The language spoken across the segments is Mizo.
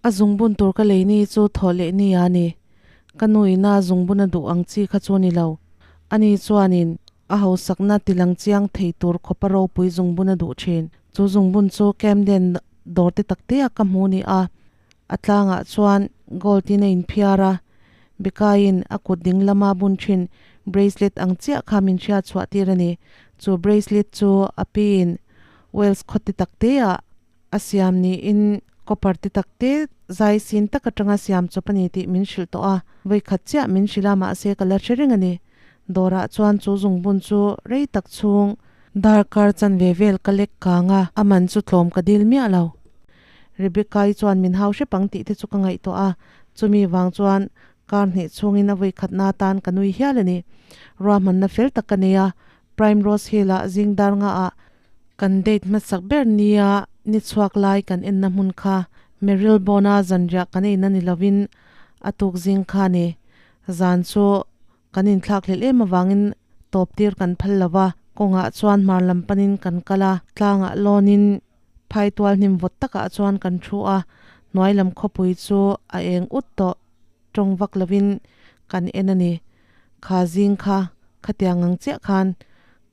A zungbun tur ka lei ni chu thawh leh ni a ni. Ka nu ina zungbun a duh ang chi kha chu ni lo. Ani chuanin a hausakna tilang chiang thei tur khawpa ropui zungbun a duh thin. Chu zungbun chu Camden dawr te tak te a ka hmu ni a. A tlangah chuan gold in a inphiar a, Bekaiin a kut ding lama bun thin bracelet ang chiah kha min hriat chhuah tir a ni. Chu bracelet chu a piin Wales khaw ti tak te ah a siam niin copper ti tak te zai sin tak atanga siam chawp a ni tih min hrilh tawh a, vawikhat chiah min hrilh a mahse ka la hre reng a ni. Dawrah chuan chu zungbun chu rei tak chhung darkar chanve vel ka lek kang a, a man chu tlawm ka dil miah lo. Rebecca-i chuan min hau hrep ang tih te chu ka ngaihtuah a, chumi vang chuan kar hnih chhungin a vawi khatna atan ka nui hial a ni. Ruahmanna fel tak ka nei a, Prime Rose Hill-ah zing dar ngaah kan date hmasak ber nia ni chhuak lai kan enna hmun kha Marylebone-a zanriah kan eina ni lovin a tuk zing kha a ni. Zan chu Kan inthlak hlelh em avangin tawp tir kan phal lo va, kawngah chuan hmar lam panin kan kal a, tlangah lawnin phai tual hnim vawt takah chuan kan thu a, hnuai lam khawpui chu a eng ut tawh tawng vak lovin kan en a ni. Kha zing kha, khatiang ang chiah khan,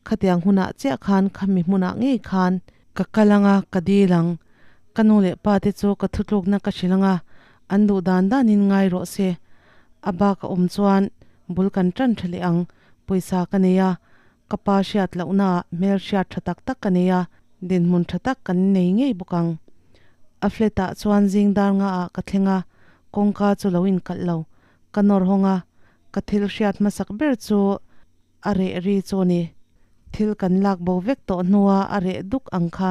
khatiang hunah chiah khan khami hmunah ngei khan ka kal anga ka dil ang, ka nu leh pa te chu ka thutlukna ka hrilh anga an duh dan danin ngai rawh se. A bak a awm chuan bul kan tan tha leh ang, pawisa ka nei a, ka pa hriat lohnaah hmel hriat tha tak tak ka nei a, dinhmun tha tak kan nei ngei bawk ang. A flat ah chuan zing dar nga ah ka thleng a, kawngka chu lo inkalh lo, ka nawr hawng a, ka thil hriat hmasak ber chu a reh ri chu a ni. Thil kan lak bo vek tawh hnua a reh duk ang kha.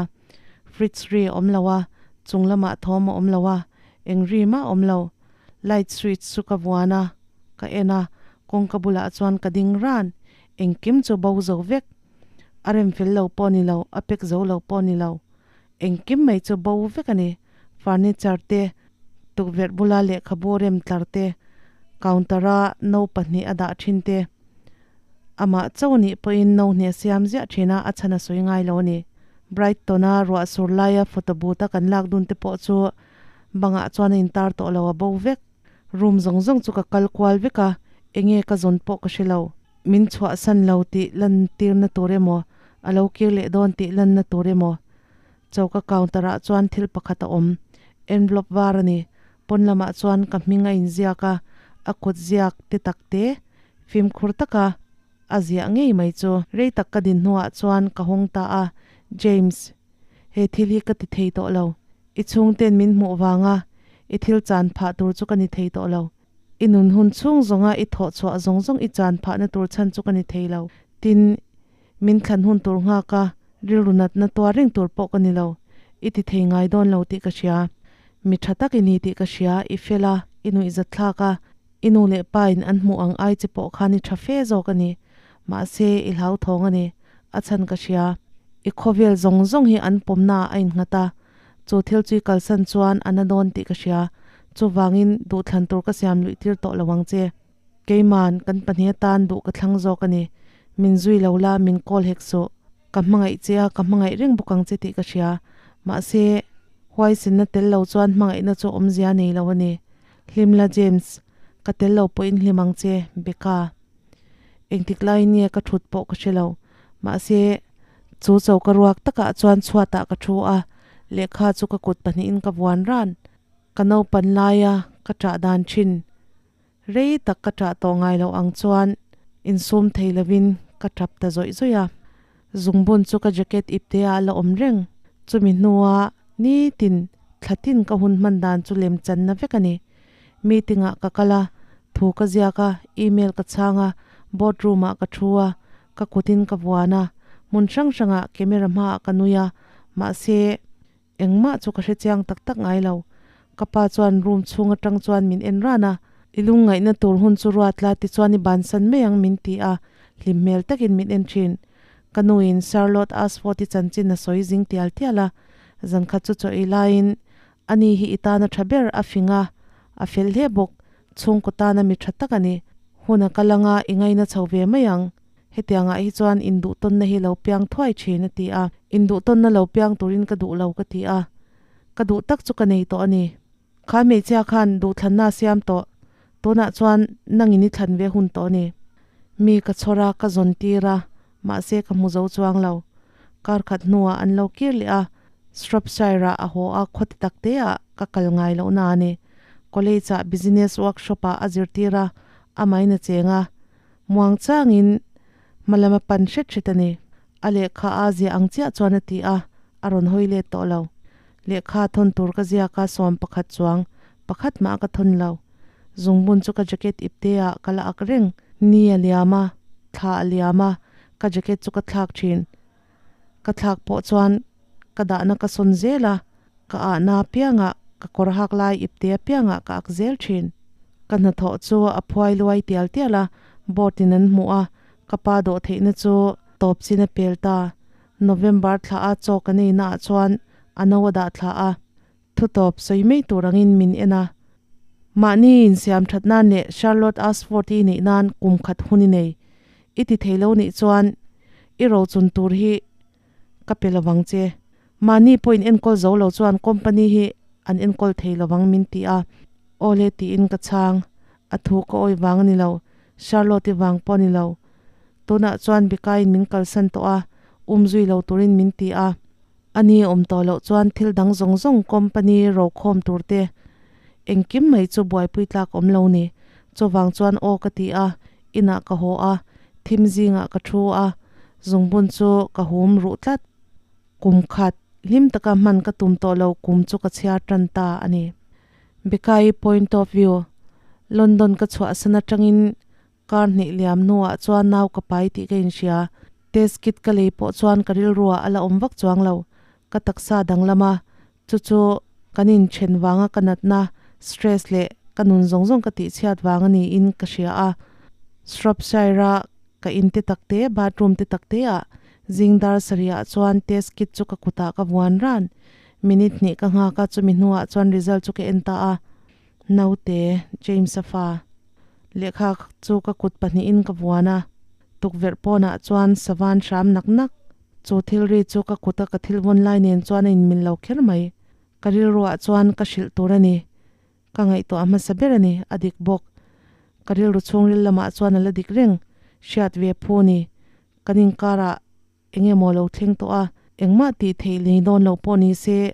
Fridge ri a awm lo a, chung lamah thawm a awm lo a, eng ri mah a awm lo. Light switch chu ka vuan a, ka en a, kawngka bulah chuan ka ding ran. Engkim chu bo zo vek. A rem fel lo pawh ni lo, a pek zo lo pawh ni lo. Engkim mai chu bo vek a ni. Furniture te, tukverh bula lehkhabu rem tlar te, counter-a no pahnih a dah thin te. Amah chauh nih pawhin no hne siam ziah thin a, a chhan a sawi ngai lo a ni. Brighton-a ruah sur laia photo booth-a kan lak dun te pawh chu bangah chuan a intar tawh lo, a bo vek. Room zawng zawng chu ka kal kual vek a, enge ka zawn pawh ka hre lo. Min chhuahsan lo tih lantirna tur emaw, a lo kir leh dawn tih lanna tur emaw. Choka counter ah chuan thil pakhat a awm. Envelope var a ni. Pawn lamah chuan ka hming a inziak a, a kut ziak te tak te fimkhur taka a ziah ngei mai chu. Rei tak ka din hnuah chuan ka hawng ta a, James, he thil hi ka ti thei tawh lo. I chhungten min hmuh vanga i thil chan phah tur chu ka ni thei tawh lo. I nun hun chhung zawnga i thawh chhuah zawng zawng i chan phahna tur chhan chu ka ni thei lo. Tin, min thlan hun tur nghak a, rilru natna tuar reng tur pawh ka ni lo. I ti thei ngai dawn lo tih ka hria. Mi tha tak i ni tih ka hria, i fel a, i nuihzatthlak a, i nu leh pa in an hmuh ang ai che pawh khan i tha fe zawk a ni. Mahse, i hlauthawng a ni. A chhan ka hria. I khawvel zawng zawng hi an pawmna ah a innghat a, chu thil chu i kalsan chuan a na dawn tih ka hria. Chuvangin, duhthlan tur ka siam luih tir tawh lo ang che. Keiman, kan pahnih atan duh ka thlang zawk a ni. Min zui lo la, min call hek suh. Ka hmangaih che a, ka hmangaih reng bawk ang che tih ka hria. Mahse, huaisinna tel lo chuan hmangaihna chu awmzia nei lo a ni. Hlimla James, ka tel lo pawhin hlim ang che, Becca. Engtik laiin nge ka thut pawh ka hre lo. Mahse, chu choka ruak takah chuan chhuatah ka thu a, lehkha chu ka kut pahnihin ka vuan ran. Ka naupan laia ka ṭah dan ṭhin. Rei tak ka ṭah tawh ngai loh ang chuan insum thei lovin ka ṭap ta zawih zawih a. Zungbun chu ka jacket ipte ah a la awm reng. Chumi hnua nitin thlatin ka hun hman dan chu lem channa vek a ni. Meeting ah ka kal a, thu ka ziak a, email ka chhang a, board room ah ka thu a, ka kutin ka vuan a, hmun hrang hrangah camera hmaah ka nui a, mahse Engmah chu ka hre chiang tak tak ngai lo. Ka pa chuan room chhung atang chuan min en ran a, I lungngaihna tur hun chu ruat la tichuan i bansan mai ang min ti a, hlim hmel takin min en thin. Ka nuin Charlotte Ashford-i chanchin a sawi zing tial tial a, zankhat chu chaw ei laiin ani hi i tana tha ber a fing a, a fel hle bawk, chhungkaw tana mi tha tak a ni. Hun a kal anga i ngaina chho ve mai ang. Hetiangah hi chuan induhtawnna hi lo piang thuai thin a ti a. Induhtawnna lo piang turin ka duh lo ka ti a. Ka duh tak chu ka nei tawh a ni. Kha hmeichhia khan duhthlanna a siam tawh, tunah chuan nangin i thlan ve hun tawh a ni. Mi ka chhawr a, ka zawn tir a, mahse ka hmu zo chuang lo. Kar khat hnuah an lo kir leh a, Shropshire ah a haw a, khaw ti tak te ah ka kal ngai loh na a ni. College ah business workshop ah a zirtir a, amahin a cheng a, muang changin hma lam a pan hret hret a ni. A lehkha a ziah ang chiah chuan a ti a, a rawn hawi let tawh lo. Lehkha thawn tur ka ziak a, 11 chuang pakhat mah ka thawn lo. Zungbun chu ka jacket ipte ah ka la ak reng. Ni a liam a, thla a liam a, ka jacket chu ka thlak thin. Ka thlak pawh chuan ka dahna ka sawn zel a, ka ahna apiangah, ka kawr hak lai ipte apiangah ka ak zel thin. Ka hnathawh chu a phuai luai tial tial a, board in an hmuh a, ka pa dawh theihna chu tawp chin a pel ta. November thla a chaw kan ei naah chuan a no a dah thla a, thu tawp sawi mai tur angin min en a. Mahni insiam that nan leh Charlotte Ashford i neih nan kum khat hun i nei. I ti thei lo nih chuan i rochun tur hi ka pe lovang che. Mahni pawh in enkawl zo lo chuan company hi an enkawl thei lovang min ti a. Awle tiin ka chhang. A thu ka awi vang a ni lo, Charlotte i vang pawh a ni lo. Tunah chuan Bikaiin min kalsan tawh a, umzui lo turin min ti a. A ni awm tawh loh chuan thil dang zawng zawng company rokhawm tur te engkim mai chu buaipui tlak awm lo ni. Chuvang chuan aw ka ti a, inah ka haw a, thim zingah ka thu a, zungbun chu ka hum ruh tlat. Kum khat hlim taka hman ka tum tawh lo kum chu ka chhiar tan ta a ni. Bekai point of view, London ka chhuahsan atangin Kar hnih liam hnuah chuan nau ka pai tih ka inhria. Test kit ka lei pawh chuan ka rilruah a la awm vak chuang lo. Ka taksa danglam a, chu chu kan inthen vanga ka natna, stress leh ka nun zawng zawng ka tihchhiat vang a niin ka hria a. Shropshire-a ka in te tak te, bathroom te tak te-ah zing dar sarihah chuan test kit chu ka kutah ka vuan ran. Minute hnih ka nghak a, chumi hnuah chuan result chu ka en ta a. Naute, James-a fa. Lehkha chu ka kut pahnihin ka vuan a, tukverh pawnah chuan savan hram nak nak. Chu thil ri chu ka kuta ka thil vawn lai nen chuan a inmil lo kher mai. Ka rilruah chuan ka hrilh tur a ni. Ka ngaihtuah hmasa ber a ni, a dik bawk. Ka rilru chhungril lamah chuan a la dik reng, hriat ve phu ni. Kan inkarah Eng emaw lo thleng tawh a, engmah tih theih nei dawn lo pawh ni se,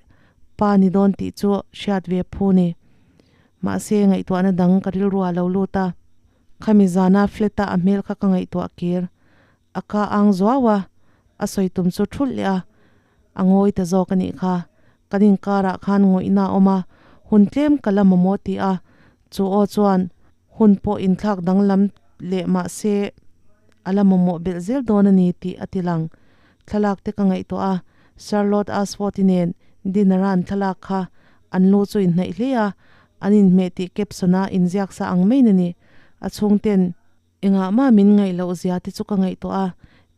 pa ni dawn tih chu hriat ve phu ni. Mahse, ngaihtuahna dang ka rilruah a lo lut a. Khami zana flat-a a hmel kha ka ngaihtuah kir. A ka ang zuau a, a sawi tum chu thulh leh a, a ngawi ta zawk a nih kha. Kan inkarah khan ngawihna a awm a, hun tlem ka la mamawh ti a, chu aw chuan Hun pawh inthlak danglam leh mah se a la mamawh belh zel dawn a ni tih a ti lang. Thlalak te ka ngaihtuah a, Charlotte Ashford-i nen dinner-a an thlalak kha an lu chu inhnaih hle a, an inhmeh tih caption-a inziak sa ang maiin a ni. A chhungten engah mah min ngaih loh zia te chu ka ngaihtuah a,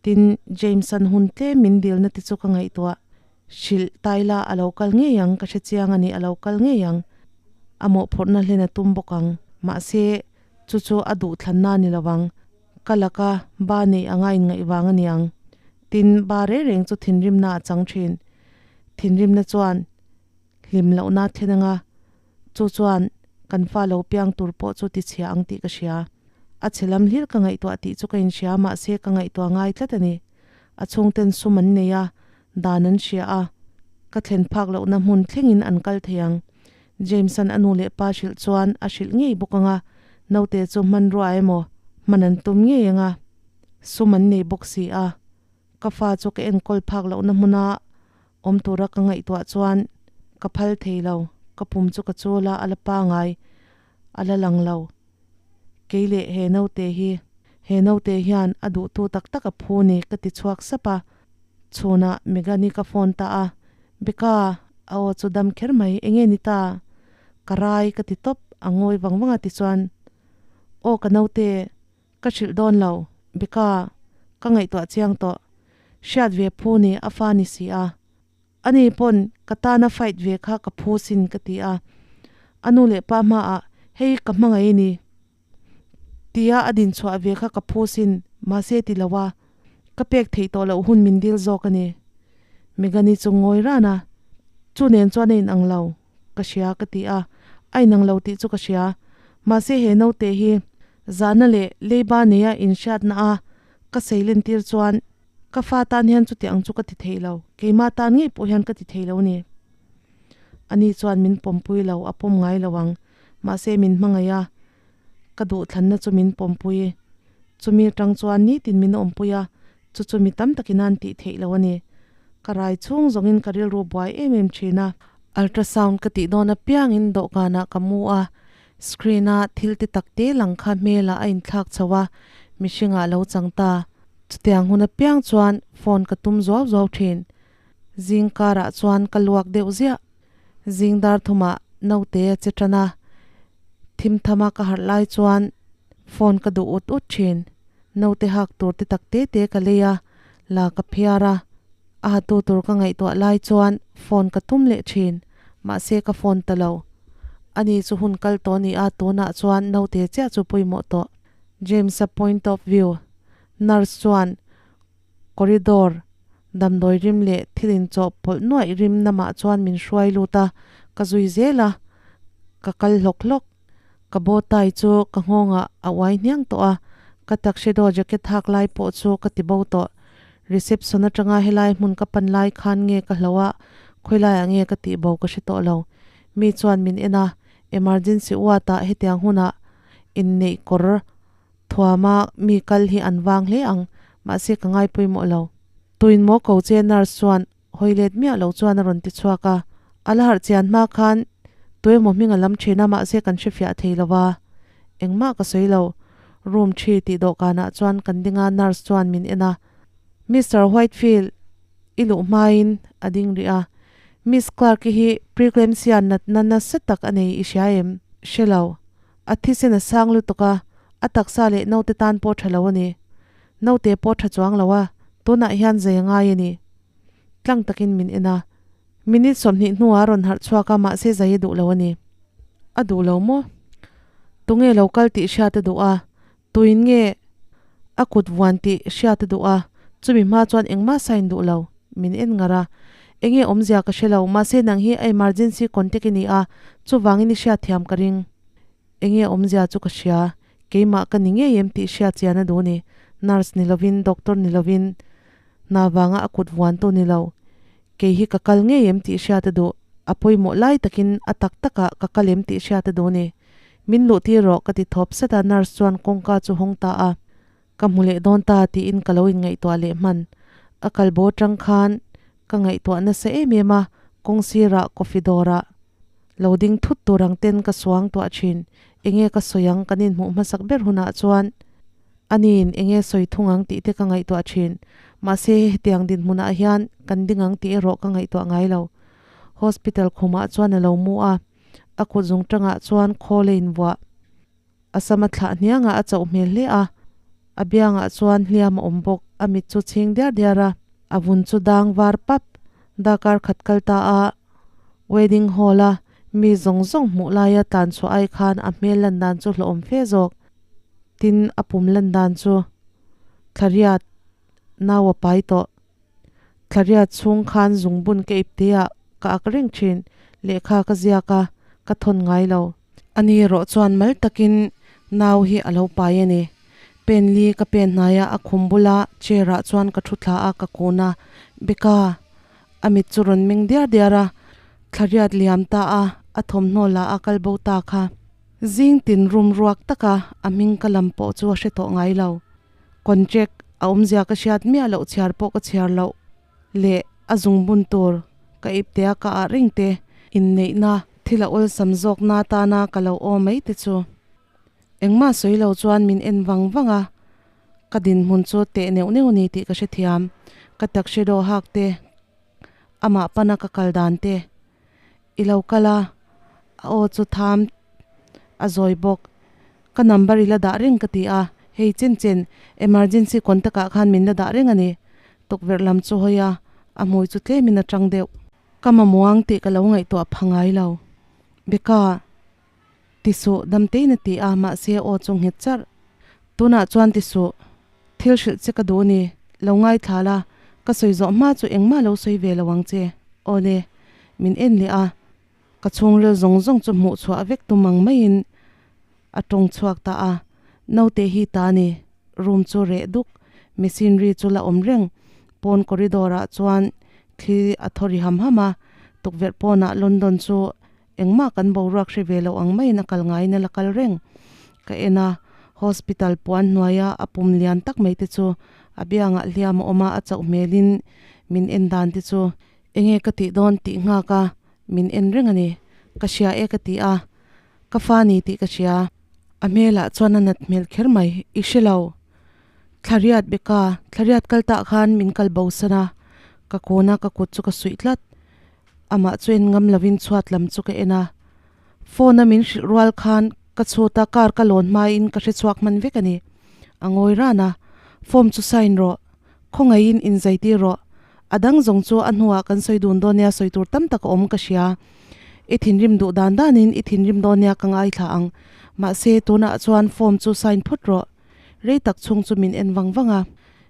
tin James-a'n hun tlem min dilna te chu ka ngaihtuah. Hrilh Tyla a lo kal ngei ang, ka hre chiang a ni, a lo kal ngei ang. A mawhphurhna hlen a tum bawk ang. Mahse, chu chu a duhthlanna a ni lo ang. Ka laka ba neih anga inngaih vang a ni ang. Tin, ba reng reng chu thinrimna a chang thin. Thinrimna chuan hlim lohna a thlen anga, chu chuan kan fa lo piang tur pawh chu tichhia ang tih ka hria. A chhe lam hlir ka ngaihtuah tih chu ka inhria, mahse ka ngaihtuah ngai tlat a ni. A chhungten sum an nei a, dan an hria a, ka thlen phak lohna hmun thlengin an kal thei ang. James-a'n a nu leh pa hrilh chuan a hrilh ngei bawk ang a, naute chu hmanrua emaw hman an tum ngei ang a, sum an nei bawk si a. Ka fa chu ka enkawl phak lohna hmuna awm tura ka ngaihtuah chuan ka phal thei lo, ka pum chu ka chul a, a la pangai, a la lang lo. Kei leh he naute hi, he naute hian a duhtu tak tak a phu ni ka ti chhuak sap a. Chhunah Megan-i ka phone ta a, Becca, a aw chu dam kher mai, enge ni ta? Ka rai ka ti tawp, a ngawi vang vang a tichuan, Aw ka naute, ka hrilh dawn lo, Becca, ka ngaihtuah chiang tawh, hriat ve phu ni a fa ni si a. Ani pawn ka tana fight ve kha ka phu sin ka ti a, a nu leh pa hmaah hei ka hmangaih ni tia a din chhuah ve kha ka phu sin mahse ti lo a, ka pek theih tawh loh hun min dil zawk a ni. Megani chu ngawi ran a, chu nen chuan a inang lo ka hria ka ti a, A inang lo tih chu ka hria. Mahse he naute hi zahna leh leiba neia inhriatna a ka seilen tir chuan ka fa tan hian chuti ang chu ka ti thei lo. Keimah tan ngei pawh hian ka ti thei lo a ni. Ani chuan min pawmpui lo, a pawm ngai lo ang. Mahse min hmangaih a, ka duhthlanna chu min pawmpui. Chumi atang chuan nitin min awmpui a, chu chu mi tam takin an tih theih lo a ni. Ka rai chhung zawngin ka rilru buai em em thin a. Ultrasound ka tih dawn apiangin dawhkanah ka mu a, screen-a thil ti tak te lang kha hmelah a inthlak chho a, mihringah a lo chang ta. Chutiang hun apiang chuan phone ka tum zuau zuau thin. Zing karah chuan ka luak deuh ziah. Zing dar thumah naute a che tan a, thim thama ka harh lai chuan phone ka duh ut ut thin. Naute hak tur te tak te te ka lei a, la ka phiar a, a hatu tur ka ngaihtuah lai chuan phone ka tum leh thin. Mahse ka phone ta lo. Ani chu hun kal tawh a ni a, tunah chuan naute chiah chu pawimawh tawh. James-a point of view, Nurse chuan Corridor, damdawi rim leh thil inchawh pawlh nuaih rim namah chuan min hruai lut a, ka zui zel a, ka kal hlawk hlawk. Ka bow tie chu ka nghawngah a uai hniang tawh a, ka tuxedo jacket hak lai pawh chu ka ti bo tawh. Reception atanga helai hmun ka pan lai khan nge ka hloh a, khawilaiah nge ka tih bo ka hre tawh lo. Mi chuan min en a, emergency ward ah hetiang hunah inneih kawr Thuama mi kal hi an vang hle ang, mahse ka ngai pawimawh lo. Tuin maw ko che nurse chuan hawi let miah lo chuan a rawn ti chhuak a. A la harh chian hma khan tuemaw hming a lam thin a mahse kan hrefiah thei lo va. Engmah ka sawi lo. Room thi tih dawhkanah chuan kan ding a nurse chuan min en a. Mister Whitefield i luh hmain a ding rih a. Miss Clark-i hi preeclampsia natna nasa tak a nei i hria em? Hre lo. A thisen a sang lutuk a, a taksa leh naute tan pawh tha lo a ni. Naute pawh tha chuang lo a, tunah hian zai a ngai a ni. Tlang takin min en a. Minute 20 hnuah a rawn harh chhuak a, mahse zai a duh lo a ni. A duh lo maw? Tunge lo kal tih hriat a duh a, tuin nge a kut vuan tih hriat a duh a, chumi hma chuan engmah sign duh lo. Min en ngar a. Enge awmzia ka hre lo, mahse nang hi a emergency contact i ni a, chuvangin i hriatthiam ka ring. Enge awmzia chu ka hria, keimah ka ni ngei em tih hriat chian a duh ni. Nurse ni lovin, doctor ni lovin, hna vanga a kut vuantu ni lo. Kei hi ka kal ngei em tih hriat a duh. A pawimawh lai takin a tak takah ka kal em tih hriat a duh ni. Min luh tir rawh ka ti thawp sat a, nurse chuan kawngka chu hawng ta a. Ka hmu leh dawn ta tiin ka lo inngaihtuah leh hman. A kalbo atang khan ka ngaihtuah nasa em em a, kawng sirah coffee dawrah lo ding thut tur ang ten ka suang tuah thin. Enge ka sawi ang kan inhmuh hmasak ber hunah chuan aniin enge sawi thung ang tih te ka ngaihtuah thin. Mahse hetiang dinhmunah hian kan ding ang tih erawh ka ngaihtuah ngai lo. Hospital khumah chuan a lo mu a, a kut zung tangah chuan khawl a invuah. A sam a thlah hniangah a chauh hmel hle a, a biangah chuan hliam a awm bawk. A mit chu chhing diar diar a, a vun chu dang var pap. Dakar khat kal ta a, wedding hall a mi zawng zawng hmuh laia tlan chhuah ai khan a hmel lan dan chu hlauhawm fe zawk. Tin, a pum lan dan chu thlariat nau a pai tawh. Thlariat chhung khan zungbun ka ip te ah ka ak reng thin, lehkha ka ziak a, ka thawn ngai lo. Ani erawh chuan mal takin nau hi a lo pai a ni. Pen li ka pen hnai a, a khum bula chair ah chuan ka thu thla a, ka kun a, Beka! A mit chu rawn meng diar diar a, thlariat liam ta a, a thawmhnaw la a kal bo ta kha. Zing tin rum ruak taka a hming ka lam pawh chu a hre tawh ngai lo. Contract a awmzia ka hriat miah loh chhiar pawh ka chhiar loh leh a zungbun tur ka ipte a ka ah reng te inneihna thil a awlsam zawk na tana ka lo aw mai te chu engmah sawi lo chuan min en vang vang a, ka dinhmun chu teh neuh neuh a ni tih ka hrethiam, ka tuxedo hak te amah pana ka kal dan te i lo kal a, a aw chu tham a zawi bawk. Ka number i la dah reng ka ti a, hei chen chen emergency contact ah khan min la dah reng a ni. Tukverh lam chu hawi a, a hmui chu tlemin a tang deuh. Ka mamuang tih ka lo ngaihtuah pha ngai lo. Beka, ti suh damtein a ti a, mahse aw chu nghet charh. Tunah chuan ti suh, thil hrilh che ka duh a ni, lo ngaithla la, ka sawi zawh hma chu engmah lo sawi ve lo ang che. Awle, min en leh a. Ka chhungril zawng zawng chu hmuh chhuah vek tum ang maiin a tawng chhuak ta a, Naute hi ta a ni. Room chu reh duk, machine ri chu la awm reng. Pawn corridor ah chuan thli a thaw ri ham ham a, tukverh pawnah London chu engmah kan boruak hre ve lo ang maiin a kal ngaiin a la kal reng. Ka en a, hospital puan hnuaia a pum lian tak mai te chu a biangah hliam a awm a, a chauh hmelin min en dan te chu Enge ka tih dawn tih nghak a, min en reng a ni. Ka hria e ka ti a, ka fa ni tih ka hria. A hmelah chuan a nat hmel kher mai, I hre lo. Thlariat beka, thlariat kal tah khan min kal bo san a, ka kawna ka kut chu ka suih tlat. Amah chu en ngam lovin chhuat lam chu ka en a. Phone a min hrilh rual khan ka chhut a, car ka lawn hmain ka hre chhuak hman vek a ni. A ngawi ran a, form chu sign rawh. Khawngaihin inzaitir rawh. A dang zawng chu a hnuah kan sawi dun dawn nia sawi tur tam tak a awm ka hria. I thinrim duh dan danin i thinrim dawn nia ka ngaithla ang. Mahse, tunah chuan form chu sign phawt rawh. Rei tak chhung chu min en vang vang a.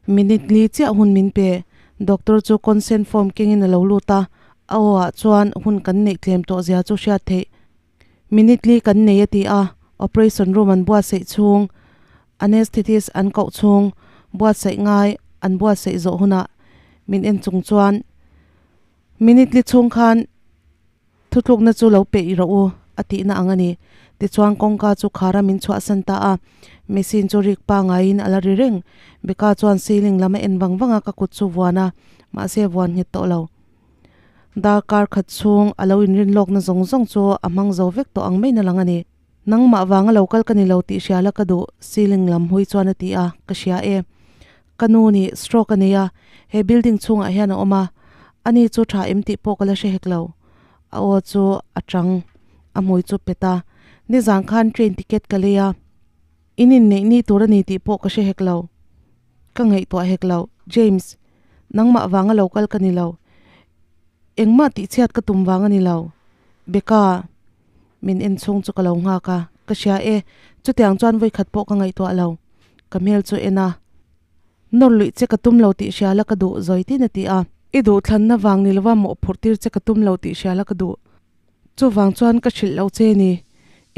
Minute li chiah hun min pe. Doctor chu consent form kengin a lo lut a, a aw ah chuan hun kan neih tlem tawh zia chu hriat theih. Minute li kan nei a ti a, operation room an buatsaih chhung, anaesthetist an koh chhung, buatsaih ngai an buatsaih zawh hunah min en chung chuan minute li chhung khan thutlukna chu lo peih rawh u a tihna ang a ni. Tichuan kawngka chu khara min chhuahsan ta a, machine chu rik pangaiin a la ri reng. Beka chuan ceiling lam a en vang vang a, ka kut chu vuan a, mahse vuan nghet tawh lo. Darkar khat chhung a lo inrin lawkna zawng zawng chu a hmang zo vek tawh ang mai na lang a ni. Nangmah vanga lo kal ka ni lo tih hria la ka duh, ceiling lam hui chuan a ti a, ka hria e. Ka nu nih stroke a nei a, he building chhungah hian a awm a, ani chu tha em tih pawh ka la hre hek lo. A aw chu a chang, a hmui chu pet a, nizan khan train ticket ka lei a, in inneih ni tur a ni tih pawh ka hre hek lo. Ka ngaihtuah hek lo, James, nangmah vanga lo kal ka ni lo. Engmah tihchhiat ka tum vang a ni lo. Becca, min en chhung chu ka lo nghak a, ka hria e, chutiang chuan vawikhat pawh ka ngaihtuah lo. Ka hmel chu en a, nawr luih che ka tum lo tih hria la ka duh, zawi tin a ti a. I duhthlanna vang ni lova mawhphurh tir che ka tum lo tih hria la ka duh. Chuvang chuan ka hrilh lo che ni.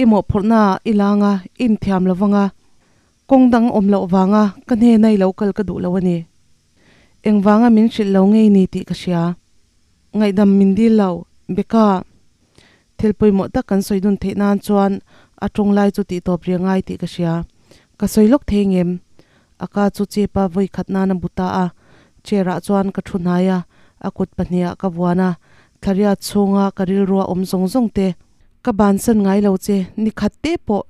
I mawhphurhna ah i lang a, i inthiam lo vang a. Kawng dang awm loh vanga ka hnena i lo kal ka duh lo a ni. Engvanga min hrilh lo ngei ni tih ka hria. Ngaihdam min dil lo, Becca. Thil pawimawh tak kan sawi dun theih nan chuan a tawng lai chu tih tawp ri a ngai tih ka hria. Ka sawi lawk thei ngem? A ka chu chip a vawi khat nan a bu ta a. Chair ah chuan ka thu hnai a, a kut pahnih ah ka vuan a. Thlariat chhunga ka rilrua awm zawng zawng te ka bansan ngai lo che, ni khat te pawh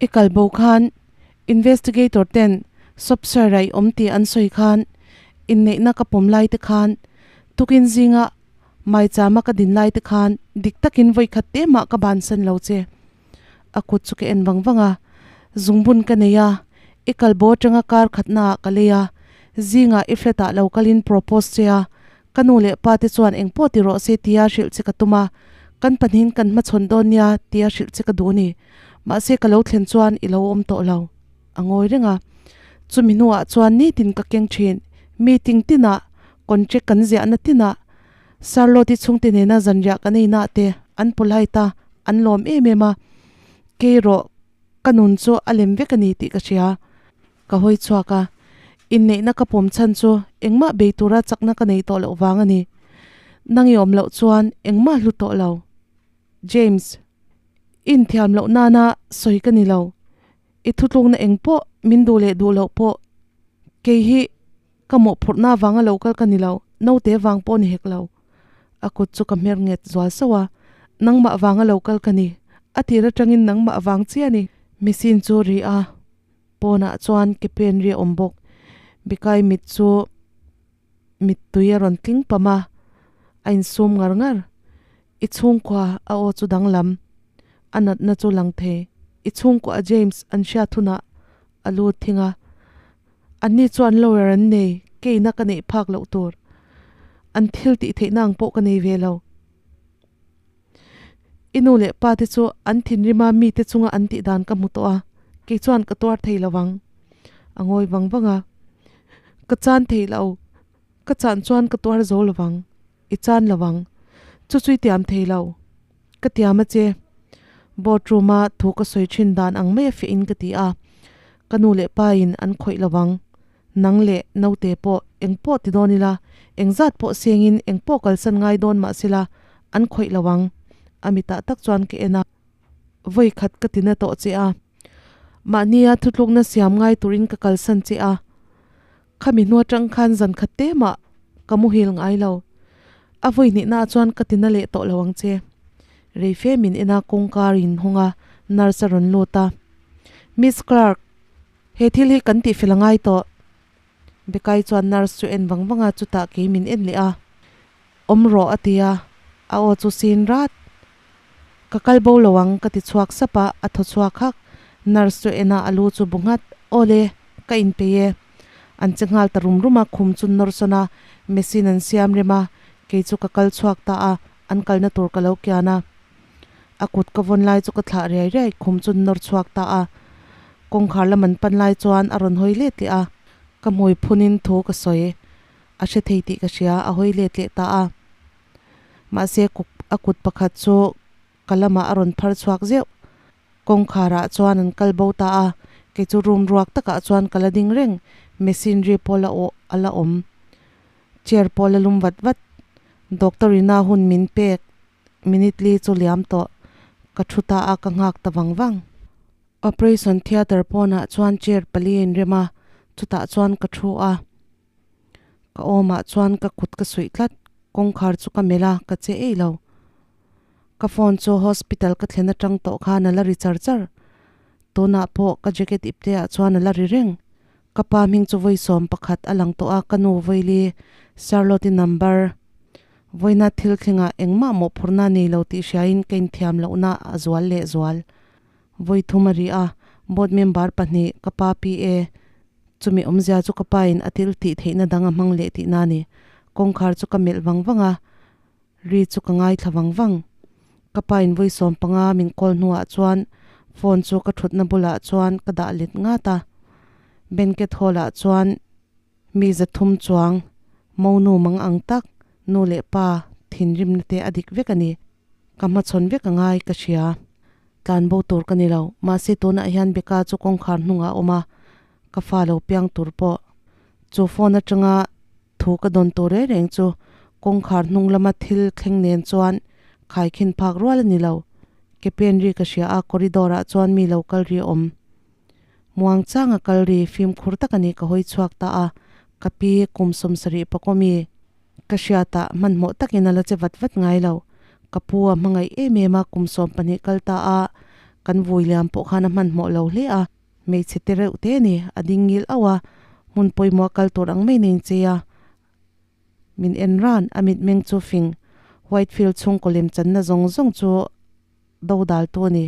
I kal bo khan investigator ten Sopsar a i awm tih an sawi khan inneihna ka pawm lai te khan tukin zinga maichama ka din lai te khan dik takin vawi khat te mah ka bansan lo che. A kut chu ka en vang vang a, zungbun ka nei a, i kal bo atanga kar khatna ah ka lei a, zingah i flat ah lo kalin propose che a, Ka nu leh pa te chuan engpawh ti rawh se tia hrilh che ka tum a, kan pahnihin kan hmachhawn dawn nia tia hrilh che ka duh a ni. Mahse ka lo thlen chuan i lo awm tawh lo. A ngawi reng a. Chumi hnuah chuan nitin ka keng thin. Meeting tinah, contract kan ziahna tinah, Charlotte-i chhungte nena zanriah kan ei nah te an polite a, an lawm em em a. Kei rawh ka nun chu a lem vek a ni tih ka hria. Ka hawi chhuak a, inneihna ka pawm chhan chu engmah bei tura chakna ka nei tawh loh vang a ni. Nang i awm loh chuan engmah hlu tawh lo. James, i inthiam loh nana sawi ka ni lo. I thutlukna eng pawh min duh leh duh loh pawh kei hi ka mawhphurhna vanga lo kal ka ni lo, naute vang pawh ni hek lo. A kut chu ka hmer nghet zual sauh a, nangmah vanga lo kal ka ni. A tir atangin nangmah vang chiah a ni. Machine chu ri a. Pawnah chuan ke pen ri a awm bawk. Bikai mit chu mittui a rawn tling pam a, a insum ngar ngar. I chhungkua a aw chu danglam, a natna chu lang thei. I chhungkua James an hriat hunah a lut thing a, anni chuan lawyer an nei, keina ka neih phak loh tur. An thil tih theihna ang pawh ka nei ve lo. I nu leh pa te chu an thinrima mite chunga an tih dan ka hmu tawh a, kei chuan ka tuar thei lo ang. A ngawi vang vang a, Ka chan thei lo, ka chan chuan ka tuar zo lo vang, i chan lo ang, chu chu i tiam thei lo. Ka tiam a che. Board room a thu ka sawi thin dan ang mai a fiah in ka ti a. Ka nu leh pa in an khawih lo ang. Nang leh naute pawh eng pawh ti dawn ila, eng zat pawh seng in eng pawh kalsan ngai dawn mah sela an khawih lo ang. A mitah tak chuan ka en a. Vawi khat ka ti na tawh che a. Mahnia thutlukna siam ngai turin ka kalsan che a. Khami hnu atang khan zan khat te mah ka muhil ngai lo. A vawi hnihna ah chuan ka ti na leh tawh lo ang che. Rei fe min en a kawngka rin hawng a, nurse a rawn lut a. Miss Clark, he thil hi kan tihfel a ngai tawh. Bekai chuan nurse chu en vang vang a, chutah kei min en leh a. Awm rawh a ti a, a aw chu sin rat. Ka kal bo lo ang ka ti chhuak sap a, a thaw chhuak hak. Nurse chu en a, a lu chu bu nghat. Aw le, ka inpeih e. An che nghal ta rum rum a, khum chu nawr sawn a, machine an siam rem a, kei chu ka kal chhuak ta a, an kalna tur ka lo kian a. A kut ka vawn lai chu ka thlah riai riai, khum chu nawr chhuak ta a. Kawngkhar lam an pan lai chuan a rawn hawi let leh a, ka hmui phunin thu ka sawi. A hre thei tih ka hria, a hawi let leh ta a. Mahse a kut pakhat chu ka lamah a rawn phar chhuak zeuh. Kawngkhar ah chuan an kal bo ta a, kei chu room ruak takah chuan ka la ding reng, machinery pawh la awh a la awm. Chair pawh la lum vat vat. Doctor ina hun min pek minute li chu liam tawh, ka thu ta a ka nghak ta vang vang. Operation theatre pawnah chuan chair pali a inrem a, chutah chuan ka thu a. Ka awmah chuan ka kut ka suih tlat, kawngkhar chu ka melh a, ka che ei lo. Ka phone chu hospital ka thlen atang tawh khan a la ri char char. Tunah pawh ka jacket ipte ah chuan a la ri reng. Ka pa hming chu vawi 11 a lang tawh a, ka nu Vaili Charlotte-i number vawiina thil thlengah engmah mawhphurhna nei lo tih hriain ka inthiam lohna a zual leh zual. Vawi thum a ri a, board member pahnih ka pa PA Chumi awmzia chu ka pain a thil tih theihna dang a hmang leh tihna a ni. Kawngkhar chu ka melh vang vang a, ri chu ka ngaithla vang vang. Ka pain vawi 15 min call hnuah chuan phone chu ka thutna bulah chuan ka dah let ngat a. Banquet hall ah chuan mi 300 chuang monu mang ang tak nu leh pa thinrimna te a dik vek a ni. Ka hmachhawn vek a ngai ka hria. Tlan bo tur ka ni lo. Mahse tunah hian Becca chu kawngkhar hnungah a awm a, ka fa lo piang tur pawh. Chu phone atanga thu ka dawn tur reng reng chu kawngkhar hnung lama thil thleng nen chuan khaikhin phak rual a ni lo. Ke pen ri ka hria a, corridor ah chuan mi lo kal ri a awm. Muang changa kal ri fimkhur tak a ni ka hawi chhuak ta a, ka pi kum 70 pakawmi. Ka hriatah hmanhmawh takin a la che vat vat ngai lo. Ka pu a hmangaih em em a, kum 12 kal ta a, kan vui liam pawh khan a hmanhmawh lo hle a. Hmeichhe te reuh te ni, a ding ngil auh a, hmun pawimawh a kal tur ang mai nen che a. Min en ran, a mitmeng chu fing, Whitefield chhungkaw lemchanna zawng zawng chu dodal tu a ni.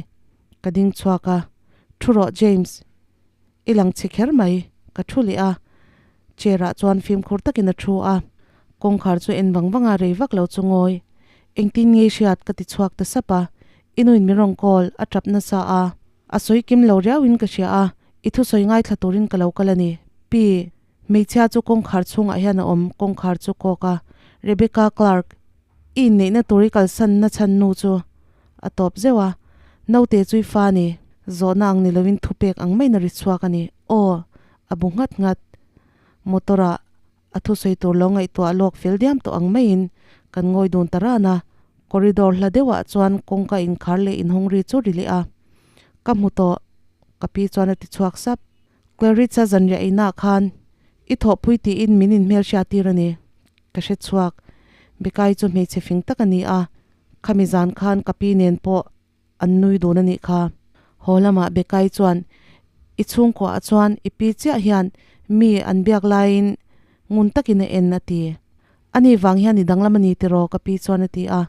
Ka ding chhuak a, Thu rawh James, i lang chhe kher mai, ka thu leh a. Chair ah chuan fimkhur takin a thu a, kawngkhar chu en vang vang a, rei vak lo chu ngawi. Engtin nge i hriat? ka ti chhuak ta sap a, i nuin min rawn call, a tap nasa a, a sawi kim lo riauin ka hria a, i thusawi ngaithla turin ka lo kal a ni. Pi, hmeichhia chu kawngkhar chhungah hian a awm, kawngkhar chu kawk a, Rebecca Clark, I inneihna tur i kalsan na chhan nu chu a tawp zeuh a, naute chu i fa ni, zawhna ang ni loin thupek ang maiin a ri chhuak a ni. Aw, a bu nghat nghat. Motor ah a thusawi tur lo ngaihtuah lawk fel diam tawh ang maiin kan ngawi dun ta ran a, corridor hla deuhah chuan kawngka inkhar leh inhawng ri chu ri leh a. Ka hmu tawh, ka pi chuan a ti chhuak sap. Claritza zanriah inah khan i thawhpui tiin min inhmelhriat tir a ni. Ka hre chhuak. Bekai chu hmeichhe fing tak a ni a, khami zan khan ka pi nen pawh an nui dun a nih kha. Haw lamah Bekai chuan i chhungkuaah chuan i pi chiah hian mi an biak laiin ngun takin a en a ti. Ani vang hian i danglam a ni tiraw ka pi chuan a ti a.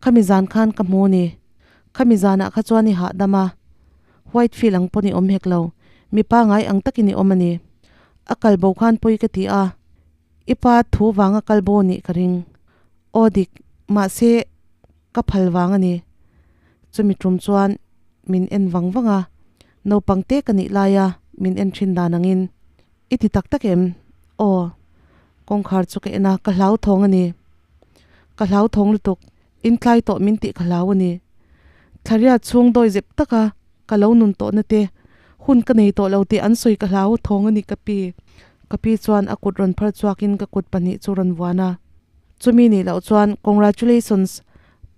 Khami zan khan ka hmu ni. Khami zanah kha chuan i hahdam a. Whitefield ang pawn i awm hek lo. Mipa ngai ang takin i awm a ni. A kal bo khan pawi ka ti a. I pa thu vanga kal bo nih ka ring. Aw dik, mahse ka phal vang a ni. Chumi tum chuan min en vang vang a, naupang te ka nih laia min en thin dan angin. I ti tak tak em? Aw. Kawngkhar chu ka en a, ka hlauthawng a ni. Ka hlauthawng lutuk, in tlai tawh min tih ka hlau a ni. Thlariat chhung dawizep taka ka lo nun tawhna te, hun ka nei tawh lo tih an sawi ka hlau thawng a ni ka pi. Ka pi chuan a kut rawn phar chhuakin ka kut pahnih chu rawn vuan a. Chumi nih loh chuan Congratulations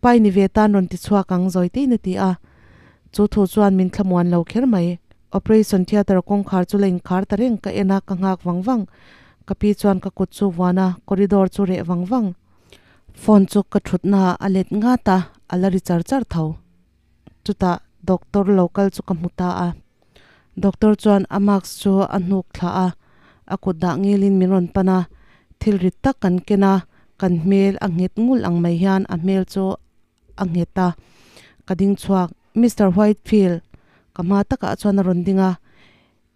pai ni ve tan rawn ti chhuak ang zawi tein a ti a. Chu thu chuan min thlamuan lo kher mai. Operation theatre kawngkhar chu la inkhar ta reng ka en a ka nghak vang vang. Ka pi chuan ka kut chu vuan a, corridor chu reh vang vang. Phone chu ka thutnaah a let ngat a, a la ri char char tho. Chutah doctor lo kal chu ka hmu ta a. Doctor chuan a mask chu a hnuk thla a, a kut dah ngilin min rawn pan a, thil rit tak kan ken a, kan hmel a nghet ngul ang mai hian a hmel chu a nghet a. Ka ding chhuak, Mister Whitefield, ka hma takah chuan a rawn ding a,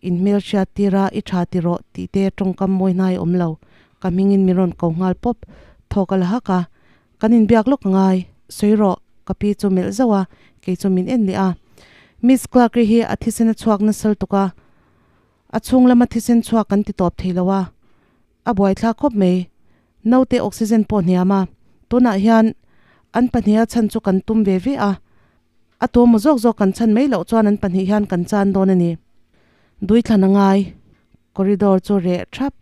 In hmelhriat tira i tha ti rawh tih te tawngkam mawi hnai awm lo. Ka hmingin min rawn ko nghal pawp. Thaw ka la hak a. Kan inbiak lawk angai. Sawi rawh. Ka pi chu melh zauh a, kei chu min en leh a. Miss Clark-i hi a thisen a chhuak nasal tuk a. A chhung lama thisen chhuak kan ti tawp thei lo a. A buaithlak khawp mai. Naute oxygen pawh hniam a. Tunah hian an pahniha chhan chu kan tum ve ve a. A tu maw zawk zawk kan chhan mai loh chuan an pahnih hian kan chan dawn a ni. Duithlan a ngai. Corridor chu reh thap.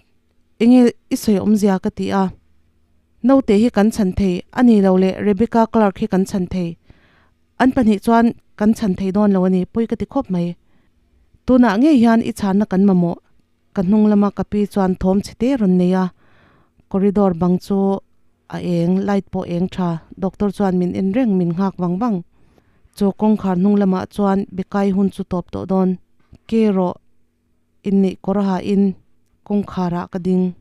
Enge i sawi awmzia ka ti a. Naute hi kan chhan thei a ni lo leh Rebecca Clark hi kan chhan thei. An pahnih chuan kan chhan thei dawn lo a ni pawi ka ti khawp mai. Tunah ngei hian i chhanna kan mamawh. Ka hnung lama ka pi chuan thawm chhe te rawn nei a, corridor bang chu a eng, light pawh eng tha, doctor chuan min en reng min nghak vang vang. Chu kawngkhar hnung lamah chuan Bekai hun chu tawp tawh dawn. Ke rawh inneih kawr hain kawngkharah ka ding.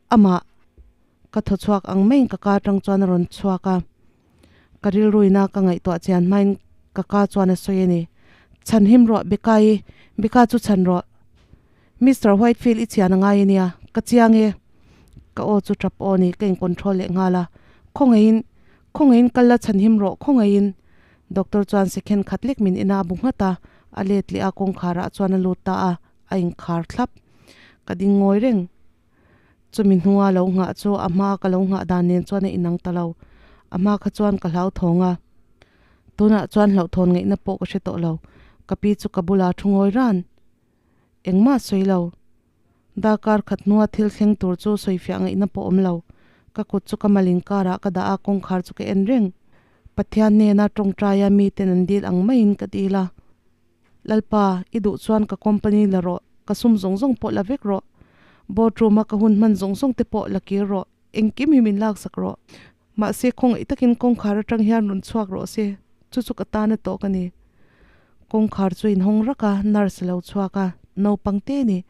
Amah ka thaw chhuak ang maiin ka ka atang chuan a rawn chhuak a, ka rilruina ka ngaihtuah chian hmain ka ka chuan a sawi a ni. Chhan him rawh Beka-i, Beka chu chhan rawh. Mister Whitefield i chian a ngai a nia, ka chiang e. Ka aw chu tap aw ni, ka in control leh nghal a. Khawngaihin, khawngaihin kal la chhan him rawh, khawngaihin. Doctor chuan second khat lek min en a, a bu nghat a, a let leh a kawngkharah chuan a lut ta a, a inkhar thlap. Ka ding ngawi reng. Chumi hnua lo nghah chu a hma ka lo nghah dan nen chuan a inang ta lo. A hma kha chuan ka hlauthawng a. Tunah chuan hlauhthawn ngaihna pawh ka hre tawh lo. Ka pi chu ka bula thu ngawi ran. Engmah sawi lo. Darkar khat hnua thil thleng tur chu sawifiah ngaihna pawh awm lo. Ka kut chu ka mal inkarah ka dah a, kawngkhar chu ka en reng. Pathian hnena tawngtaia miten an dil ang maiin ka dil a. Lalpa, i duh chuan ka company la rawh, ka sum zawng zawng pawh la vek rawh. Board room a ka hun hman zawng zawng te pawh la kir rawh, engkim hi min laksak rawh. Mahse, khawngaih takin kawngkhar atang hian rawn chhuak rawh se, chu chu ka tan a tawk a ni. Kawngkhar chu inhawng rak a, nurse a lo chhuak a, naupang te ni.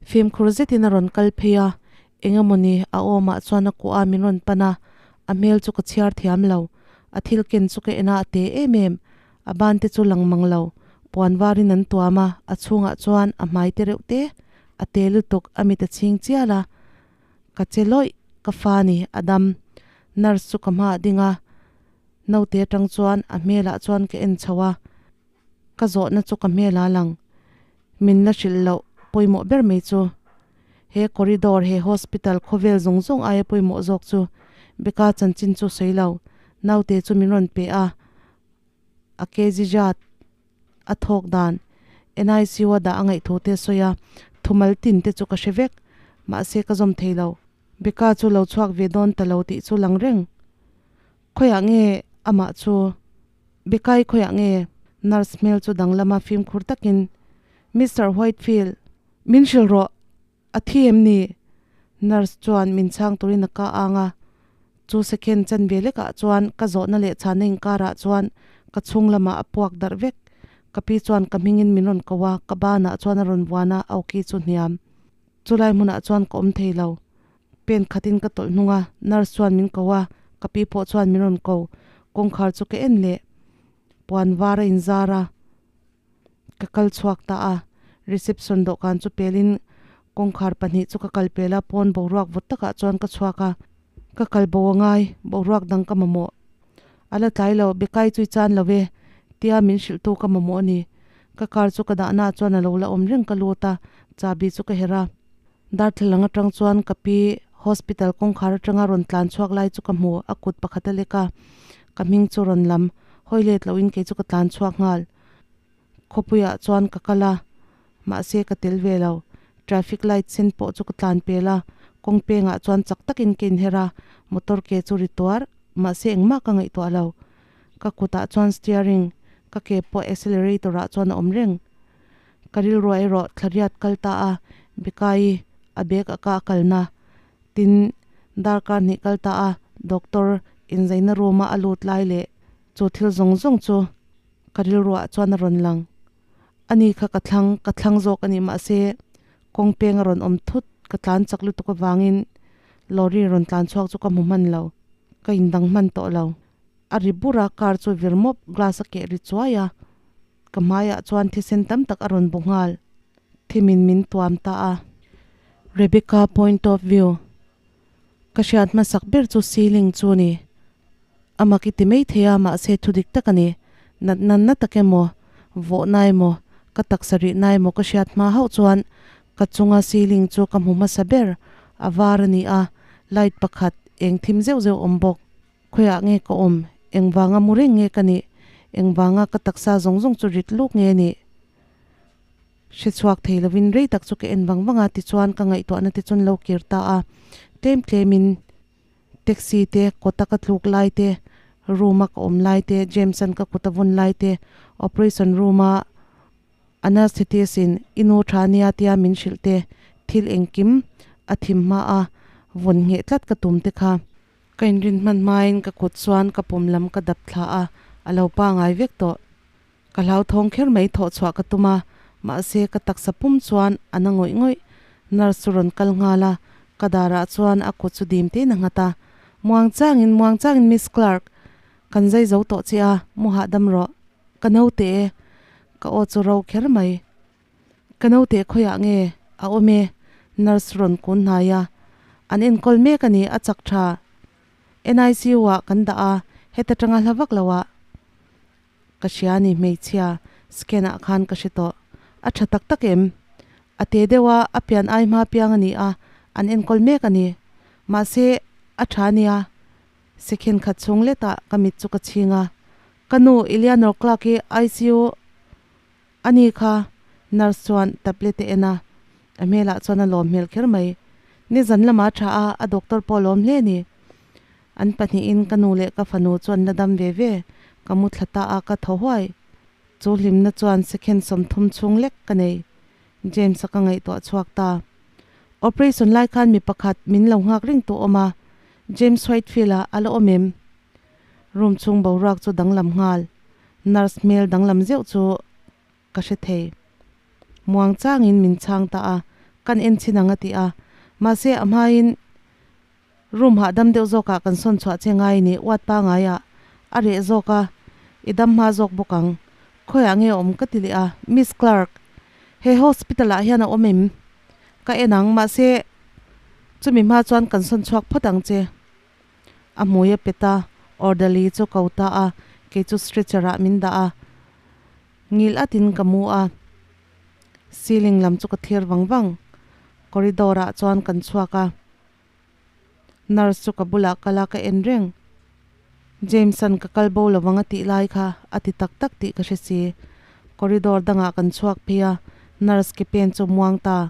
Fimkhur zetin a rawn kal phei a, engemawni a awmah chuan a kuah a min rawn pan a, a hmel chu ka chhiar thiam lo. A thil ken chu ka en a, a te em em. A ban te chu lang mang lo, puan varin an tuam a, a chhungah chuan a hmai te reuh te, a te lutuk a mit a chhing chial a. Ka che lawih, ka fa ni, a dam. Nurse chu ka hmaah ding a, naute atang chuan a hmelah chuan ka en chho a, ka zawhna chu ka hmelah a lang. Min la hrilh loh pawimawh ber mai chu he corridor, he hospital khawvel zawng zawng aia pawimawh zawk chu Becca chanchin chu sawi lo, naute chu min rawn pe a. A kg zat a thawk dan NICU a dah a ngaih thu te a sawi a, thumal tin te chu ka hre vek, mahse ka zawm thei lo. Becca chu lo chhuak ve dawn ta lo tih chu lang reng. Khawiah nge amah chu? Becca-i khawiah nge? Nurse hmel chu danglama fimkhur takin, Mister Whitefield, min hrilh rawh. A thi em ni? Nurse chuan min chhang turin a ka ang a, chu second chanve lekah chuan ka zawhna leh chhana inkarah chuan ka chhung lamah a puak darh vek. Ka pi chuan ka hmingin min rawn ko a, ka banah chuan a rawn vuan a, a awki chu hniam. Chulai hmunah chuan ka awm thei lo. Pen khatin ka tawlh hnung a, nurse chuan min ko a, ka pi pawh chuan min rawn ko. Kawngkhar chu ka en leh. Puan var a inzar a. Ka kal chhuak ta a, reception dawhkan chu pelin kawngkhar pahnih chu ka kal pel a, pawn boruak vawt takah chuan ka chhuak a, ka kal bo a ngai, boruak dang ka mamawh. A la tlai lo, Bekai chu i chan lo e, tia min hrilhtu ka mamawh a ni. Ka car chu ka dahnaah chuan a lo la awm reng ka lut a, chahbi chu ka herh a. Darthlalang atang chuan ka pi hospital kawngkhar atanga rawn tlan chhuak lai chu ka hmu, a kut pakhat a lek a, ka hming chu rawn lam. Hawi let loin kei chu ka tlan chhuak nghal. Khawpuiah chuan ka kal a, mahse ka tel ve lo. Traffic light sen pawh chu ka tlan pel a, kawng pengah chuan chak takin ka inher a, motor ke chu ri tuar, mahse engmah ka ngaihtuah lo. Ka kutah chuan steering, ka ke pawh accelerator ah chuan a awm reng. Ka rilruah erawh thlariat kal ta a, Bekai a bag a ka a kalna. Tin, darkar hnih kal ta a, doctor inzaina room a a lut lai leh chu thil zawng zawng chu ka rilruah chuan a rawn lang. Ani kha ka thlang, ka thlang zawk a nih mahse kawng peng a rawn awm thut, ka tlan chak lutuk avangin lorry rawn tlan chhuak chu ka hmu hman lo, ka indang hman tawh lo. A ri bur a, car chu vir mawp, glass a keh ri chuai a, ka hmaiah chuan thisen tam tak a rawn bu nghal. Thimin min tuam ta a. Rebecca point of view. Ka hriat hmasak ber chu ceiling chu ni. A mak i ti mai thei a, mahse thu dik tak a ni. Nat nan na tak emaw, vawh na emaw, ka taksa rih na emaw ka hriat hma hauh chuan ka chunga ceiling chu ka hmu hmasa ber. A var a ni a, light pakhat eng thim zeuh zeuh awm bawk. Khawiah nge ka awm? Engvanga mu reng nge ka nih? Engvanga ka taksa zawng zawng chu rit luk nge nih? Hre chhuak thei lovin rei tak chu ka en vang vang a, tichuan ka ngaihtuahna te chuan lo kir ta a. Tlem tlemin taxi te, kawta ka tluk lai te, room a ka awm lai te, James-a'n ka kut a vawn lai te, operation room a anaesthetist in i nu tha nia tia min hrilh te, thil engkim a thim hma a vawn ngheh tlat ka tum te kha. Ka inrin hman hmain ka kut chuan ka pum lam ka dap thla a, a lo pangai vek tawh. Ka hlauthawng kher mai thawh chhuah ka tum a, mahse ka taksa pum chuan a na ngawih ngawih. Nurse chu rawn kal nghal a, ka darah chuan a kut chu dim tein a nghat a. Muang changin, muang changin Miss Clark, kan zai zo tawh che a, mu hahdam rawh. Ka naute e. Ka aw chu ro kher mai. Ka naute khawiah nge a awm e? Nurse rawn kun hnai a, an enkawl mek a ni, a chak tha. NICU ah kan dah a, heta tanga hla vak lo ah. Ka hria a ni hmeichhia, scan ah khan ka hre tawh. A tha tak tak em? A te deuh a, a pian ai hma piang a ni a, an enkawl mek a ni. Mahse, a tha a nia. Second khat chhung letah ka mit chu ka chhing a. Ka nu, Eleanor Clark hi ICU A ni kha, nurse chuan tablet a en a, a hmelah chuan a lawm hmel kher mai. Nizan lamah a tha a, a doctor pawh a lawm hle a ni. An pahnihin ka nu leh ka fanu chu an la dam ve ve, ka mu thla ta a, ka thaw huai. Chu hlimna chuan second 30 chhung lek ka nei. James-a ka ngaihtuah chhuak ta. Operation lai khan mi pakhat min lo nghak reng tu awm a, James Whitefield-a a la awm em? Room chhung boruak chu danglam nghal. Nurse hmel danglam zeuh chu ka hre thei. Muang changin min chhang ta a, kan en chin ang a ti a. Mahse a hmain room hahdam deuh zawkah kan sawn chhuah che ngai ni, uat pangaiah a reh zawk a, i dam hma zawk bawk ang. Khawiah nge awm ka ti leh a, Miss Clark, he hospital ah hian a awm em? Ka en ang, mahse chumi hma chuan kan sawn chhuak phawt ang che. A hmui a pet a, orderly chu ko ta a, kei chu stretcher ah min dah a, ngil atin ka mu a, ceiling lam chu ka thlir vang vang, corridor ah chuan kan chhuak a, nurse chu ka bulah kal a ka en reng, James-a'n ka kal bo lovang a tih lai kha a ti tak tak tih ka hre si, corridor dangah kan chhuak phei a, nurse ke pen chu muang ta.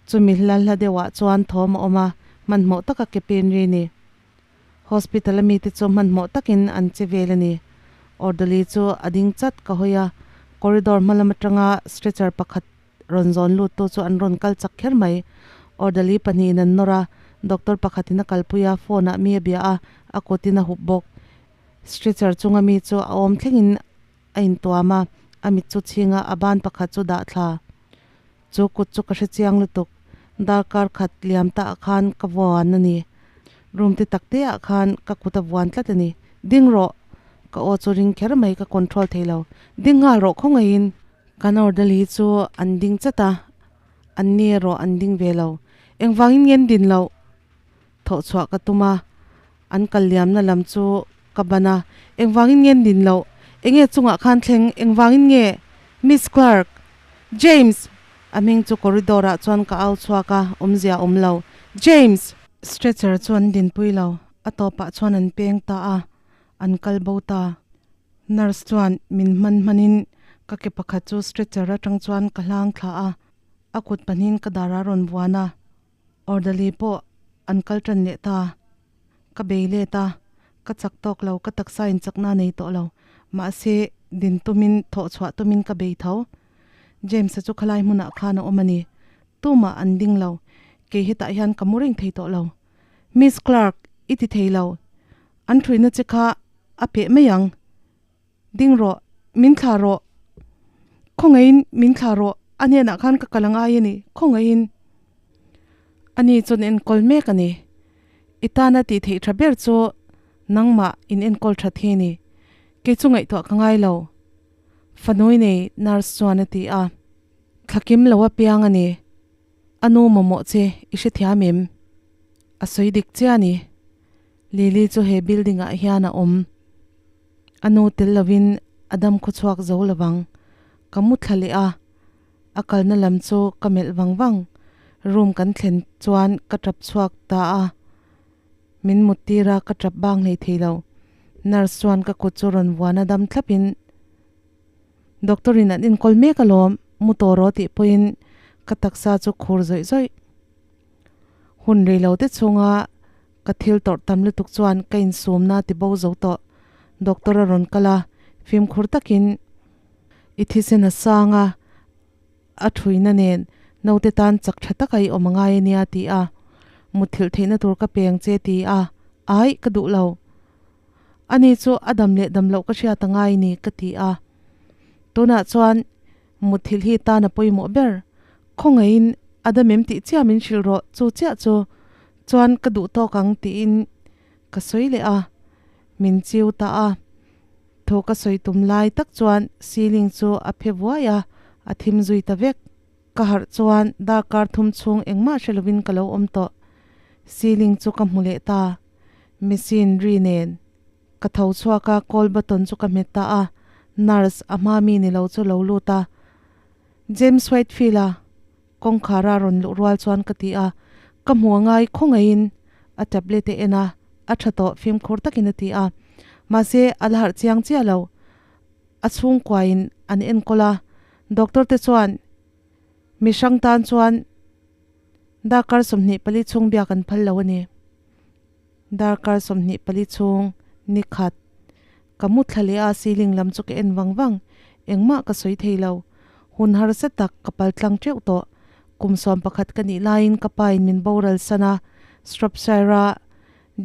Chumi hla hla deuhah chuan thawm a awm a, hmanhmawh taka ke pen ri ni. Hospital a mite chu hmanhmawh takin an che vel a ni. Orderly chu a ding chat ka hawi a, corridor hma lam atanga stretcher pakhat rawn zawn luttu chu an rawn kal chak kher mai. Orderly pahnihin an nawr a, doctor pakhatin a kalpui a, phone ah mi a bia a, a kutin a hup bawk. Stretcher chunga mi chu a awm thlengin a intuam a, a mit chu chhing a, a ban pakhat chu dah thla. Chu kut chu ka hre chiang lutuk. Darkar khat liam ta ah khan ka vuan a ni. Room te tak te ah khan ka kut a vuan tlat a ni. Ding rawh! Ka aw chu ring kher mai ka control thei lo. Ding nghal rawh khawngaihin! Kan orderly chu an ding chat a, an ni erawh an ding ve lo. Engvangin nge an din loh? Thawh chhuah ka tum a, an kal liamna lam chu ka ban a, Engvangin nge an din loh? Enge chungah khan thleng? Engvangin nge? Miss Clark! James! A hming chu corridor ah chuan ka au chhuak a, awmzia a awm lo. James! Stretcher chu an dinpui lo, a tawpah chuan an peng ta a, an kal bo ta. Nurse chuan min hman hmanin ka ke pakhat chu stretcher atang chuan ka hlang thla a, a kut pahnihin ka dar a rawn vuan a, orderly pawh an kal tan leh ta. Ka bei let a, ka chak tawk lo, ka taksa in chakna a nei tawh lo. Mahse, din tumin, thawh chhuah tumin ka bei tho. James-a chu khalai hmunah khan a awm a ni. Tumah an ding lo, kei hetah hian ka mu reng thei tawh lo. Miss Clark, i ti thei lo. An thuina che kha a peh mai ang. Ding rawh, min thlah rawh. Khawngaihin min thlah rawh, a hnenah khan ka kal angai a ni, khawngaihin. Ani chuan enkawl mek a ni. I tana tih theih tha ber chu nangmah in enkawl that hi a ni. Kei chu ngaihtuah ka ngai lo. Fanui nei nurse chuan a ti a. Thlakim lo apiang a ni. A nu mamawh che i hrethiam em? A sawi dik chiah a ni. Lily chu he building ah hian a awm. A nu tel lovin a dam khawchhuak zo lovang. Ka mu thla leh a, a kalna lam chu ka melh vang vang. Room kan thlen chuan ka tap chhuak ta a, min mut tir a ka tap bang hlei thei lo. Nurse chuan ka kut chu rawn vuan a dam thlap in Doctor in an enkawl mek alawm, mu tawh rawh tih pawhin ka taksa chu khur zawih zawih. Hun rei lo te chhunga ka thil tawrh tam lutuk chuan ka insumna ti bo zo tawh. Doctor a rawn kal a, fimkhur takin i thisen a sang a, a thuina nen naute tan chak tha taka i awm angai a nia ti a, mutthilh theihna tur ka peng che ti a, aih ka duh lo. Ani chu a dam leh dam loh ka hriat angai ni ka ti a. Tunah chuan mutthilh hi tan a pawimawh ber. Khawngaihin a dam em tih chiah min hrilh rawh chu chiah chu chuan ka duh tawk ang tiin ka sawi leh a. Min chiu ta a. Thu ka sawi tum lai tak chuan ceiling chu a phe vuai a, a thim zui ta vek. Ka harh chuan darkar thum chhung engmah hre lovin ka lo awm tawh. Ceiling chu ka hmu leh ta. Machine ri nen ka tho chhuak a, call button chu ka hmet ta a, nurse a hma mi ni lo chu lo lut a. James Whitefield-a kawngkhar a rawn luh rual chuan ka ti a, ka hmu a ngai khawngaihin a tablet a en a, a tha tawh fimkhur takin a ti a. Mahse, a la harh chiang chiah lo. A chhungkuain an enkawl a, doctor te chuan mi hrang tan chuan darkar 24 chhung biak an phal lo a ni. Darkar 24 chhung ni khat ka mu thla leh a, ceiling lam chu ka en vang vang, engmah ka sawi thei lo. Hun harsa tak ka pal tlang teuh tawh. Kum 11 ka nih laiin ka pa in min boral san a, Shropshire-a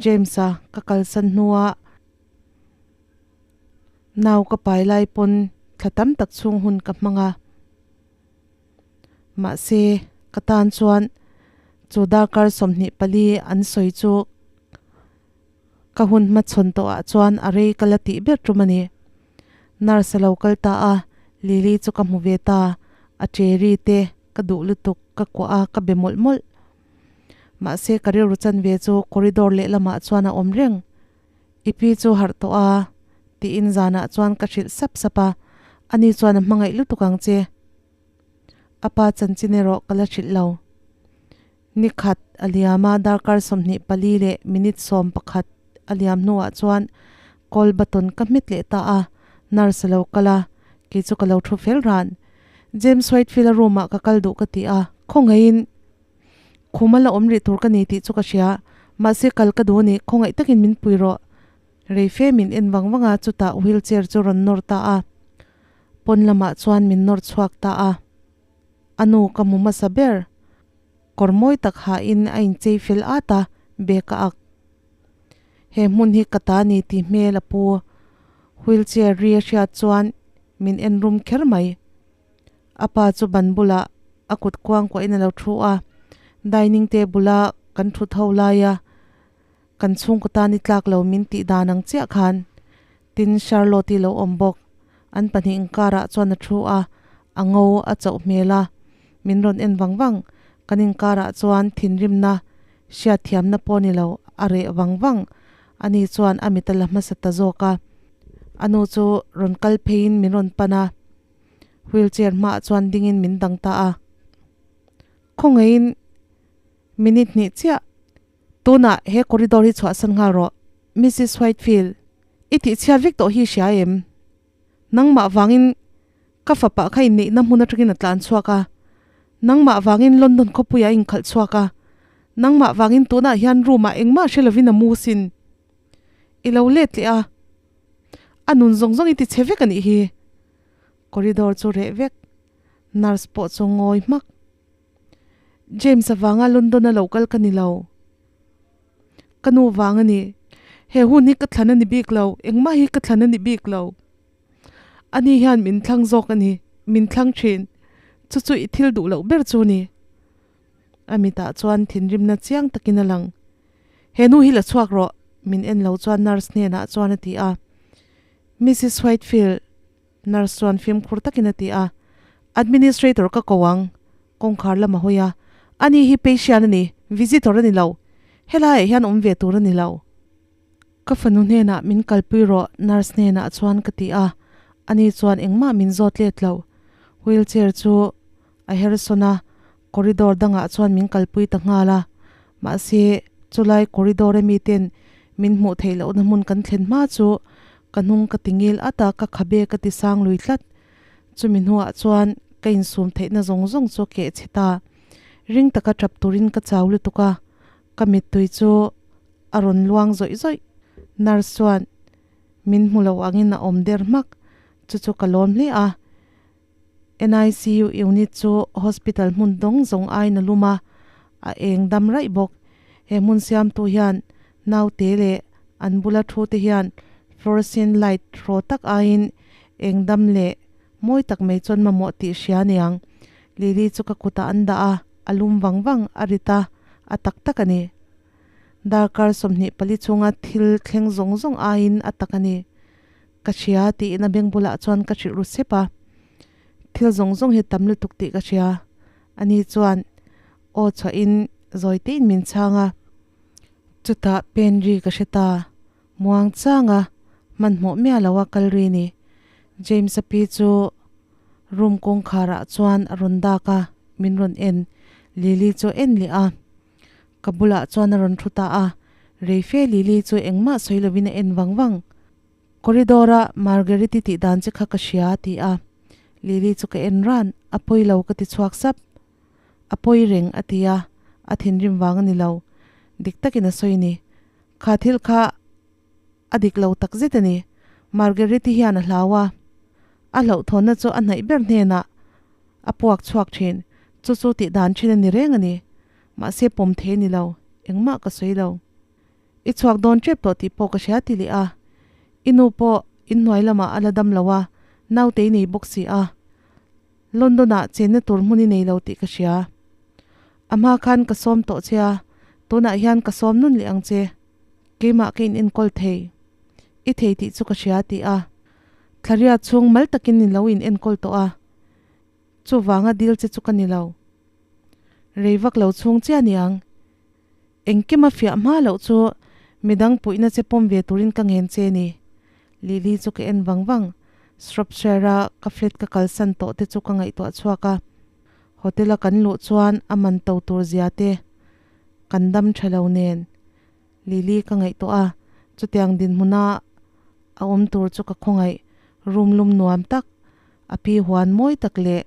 James-a ka kalsan hnuah Nau ka pai lai pawn thla tam tak chhung hun ka hmang a, mahse ka tan chuan chu darkar 24 an sawi chu ka hun hmachhawn tawh ah chuan a rei ka la tih ber tum a ni. Nurse a lo kal ta a, Lily chu ka hmu ve ta, a cherry te ka duh lutuk ka kuah a ka be mawlh mawlh. Mahse ka rilru chanve chu corridor lehlamah chuan a awm reng. I pi chu harh tawh a, tiin zanah chuan ka hrilh sap sap a, ani chuan a hmangaih lutuk ang che. A pa chanchin erawh ka la hrilh lo. Ni khat a liam a, darkar 24 leh minute 11 a liam hnuah chuan call button ka hmet leh ta a, nurse a lo kal a, kei chu ka lo thu fel ran. James Whitefield-a room-ah ka kal duh ka ti a, khawngaihin. Khum a la awm rih tur ka ni tih chu ka hria. Mahse kal ka duh a ni, khawngaih takin min pui rawh. Rei fe min en vang vang a, chutah wheel chair chu rawn nawr ta a. Pawn lamah chuan min nawr chhuak ta a. A nu ka hmu hmasa ber. Kawr mawi tak hahin a inchei fel at a, bag a ak. He hmun hi ka ta ni tih hmel a pu. Wheel chair ri a hriat chuan min en rum kher mai. A pa chu ban bulah a kut kuang kuahin a lo thu a, dining table a kan thut ho laia kan chhungkaw tan i tlak lo min tih dan ang chiah khan tin Charlotte-i lo awm bawk. An pahnih inkarah chuan a thu a, a ngo a chauh hmel a, min rawn en vang vang. Kan inkarah chuan thinrimna, hriatthiamna pawh ni lo a reh vang vang. Ani chuan a mit a la hmasa ta zawk a, a nu chu rawn kal pheiin min rawn pan a. Wheelchair hmaah chuan dingin min dang ta a. Khawngaihin minute hnih chiah tunah he corridor hi chhuahsan nghal rawh, Missus Whitefield, i tihchhiat vek tawh hi hria em? Nangmah vangin ka fapa kha inneihna hmun atangin a tlan chhuak a, nangmah vangin London khawpuiah a inkhalh chhuak a, nangmah vangin tunah hian room ah engmah hre lovin a mu sin. I lo let leh a, a nun zawng zawng i ti chhe vek a nih hi. Corridor chu reh vek, nurse pawh chu ngawi hmak. James avanga London a lo kal ka ni lo. Ka nu vang a ni. He hun hi ka thlan a ni bik lo, engmah hi ka thlan a ni bik lo. Ani hian min thlang zawk a ni, min thlang thin. Chu chu i thil duh loh ber chu a ni. A mitah chuan thinrimna chiang takin a lang. He nu hi la chhuak rawh, min en lo chuan nurse hnenah chuan a ti a. Missus Whitefield, nurse chuan fimkhur takin a ti a. Administrator ka ko ang, kawngkhar lam a hawi a. Ani hi patient a ni, visitor a ni lo. Helaiah hian awm ve tur a ni lo. Ka fanu hnenah min kalpui rawh, nurse hnenah chuan ka ti a. Ani chuan engmah min zawt let lo. Wheelchair chu a her sawn a, corridor dangah chuan min kalpui ta nghal a. Mahse, chulai corridor a miten min hmuh theih lohna hmun kan thlen hma chu ka hnung ka ti ngil at a, ka khabe ka ti sang lui tlat. Chumi hnuah chuan ka insum theihna zawng zawng chu a keh chhe ta. Ring taka tap turin ka chau lutuk a, ka mittui chu a rawn luang zawih zawih. Nurse chuan min hmu lo angin a awm der hmak, chu chu ka lawm hle a. NICU unit chu hospital hmun dawng zawng aiin a lum a, a eng dam raih bawk. He hmun siamtu hian naute leh an bula thu te hian fluorescent light hraw tak aiin eng dam leh mawi tak mai chuan mamawh tih hria aniang. Lily chu ka kutah an dah a, a lum vang vang a rit a, a tak tak a ni. Darkar 24 chhunga thil thleng zawng zawng aiin a tak a ni. Ka hria tiin a beng bulah chuan ka hrilh ru sep a, thil zawng zawng hi tam lutuk tih ka hria. Ani chuan aw chhuahin zawi tein min chhang a, chutah pen ri ka hre ta, muang chang a, hmanhmawh miah lo a kal ri ni. James-a pi chu room kawngkharah chuan a rawn dak a, min rawn en, Lily chu a en leh a. Ka bulah chuan a rawn thu ta a, Reife Lily chu engmah sawi lovin a en vang vang. Corridor a Margaret-i tih dan che kha ka hria a ti a. Lily chu ka en ran, a pawi lo ka ti chhuak sap. A pawi reng a ti a, a thinrim vang a ni lo. Dik takin a sawi ni. Kha thil kha a dik lo tak zet a ni. Margaret-i hian a hlau a, a hlauhthawnna chu a hnaih ber hnenah a puak chhuak thin. Chu chu tih dan thin a ni reng a ni. Mahse pawm thei a ni lo, engmah ka sawi lo. I chhuak dawn tep tawh tih pawh ka hria ti leh a. I nu pawh inhnuai lamah a la dam lo a, naute i nei bawk si a. London-ah chenna tur hmun i nei lo tih ka hria. A hma khan ka sawm tawh che a, tunah hian ka sawm nun leh ang che. Keimah ka in enkawl thei. I thei tih chu ka hria ti a. Thlaria chhung mal takin i lo in enkawl tawh a. Chuvanga dil che chu ka ni lo. Rei vak lo chhung chiah niang. Engkim a fiah hma loh chu midang puihna che pawm ve turin ka ngen che ni. Lily chu ka en vang vang. Shropshire-a ka flat ka kalsan tawh te chu ka ngaihtuah chhuak a. Hotel-a kan luh chuan a man to tur zia te kan dam tha lo nen. Lily ka ngaihtuah a, chutiang dinhmuna a awm tur chu ka khawngaih. Room lum nuam tak, a pi huan mawi tak leh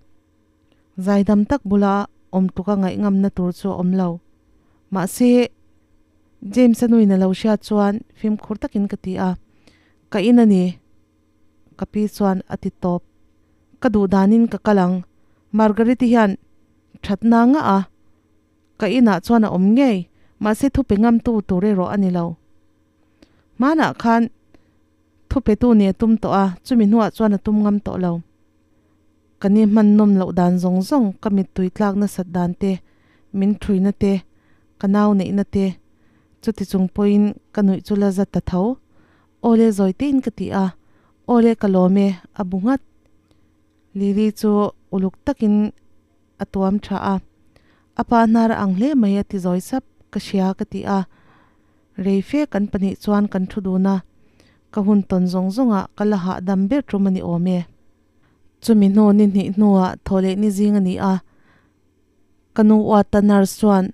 Zaidam tak bula awm tuk a ngaihngamna tur chu a awm lo. Mahse, James-a nuin a lo hriat chuan fimkhur takin ka ti a, Ka in a ni, ka pi chuan a ti tawp. Ka duh danin ka kal ang, Margaret-i hian thatna ngah a, ka inah chuan a awm ngei, mahse thupe ngamtu tur erawh a ni lo. Hmanah khan thupetu nih a tum tawh a, chumi hnuah chuan a tum ngam tawh lo. Ka ni hman nawm loh dan zawng zawng, ka mittui tlak nasat dan te, min thuina te, ka nau neihna te, chuti chung pawhin ka nuih chu la zat ta tho. Awle zawi tein ka ti a, Awle ka lawm e, a bu nghat. Lily chu uluk takin a tuam tha a, A pa hnar a ang hle mai a ti zawi sap, ka hria ka ti a. Rei fe kan pahnih chuan kan thu dun a, ka hun tawn zawng zawngah ka la hahdam ber tum a ni awm e. Chumi hnu ni hnih hnuah thaw leh ni zing a ni a, ka nu uata nurse chuan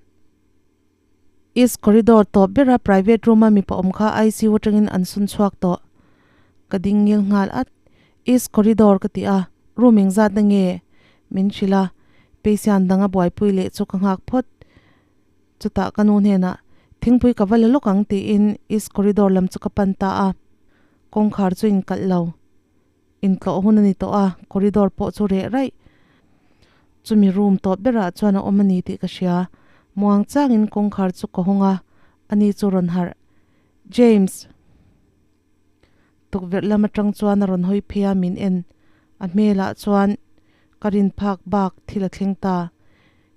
East corridor tawp bera private room a mipa awm kha ICU atangin an sun chhuak tawh. Ka ding ngil nghal at. East corridor ka ti a, room engzat na nge? Min hrilh a, patient dang a buaipui leh chu ka nghak phawt. Chutah ka nu hnenah, Thingpui ka va la lawk ang tiin East corridor lam chu ka pan ta a, kawngkhar chu inkalh lo. Intlawh hun a ni tawh a, corridor pawh chu reh raih. Chumi room tawp berah chuan a awm a ni tih ka hria. Muang changin kawngkhar chu ka hawng a, ani chu rawn harh. James! Tukverh lam atang chuan a rawn hawi phei a, min en. A hmelah chuan ka rin phak bak thil a thleng ta.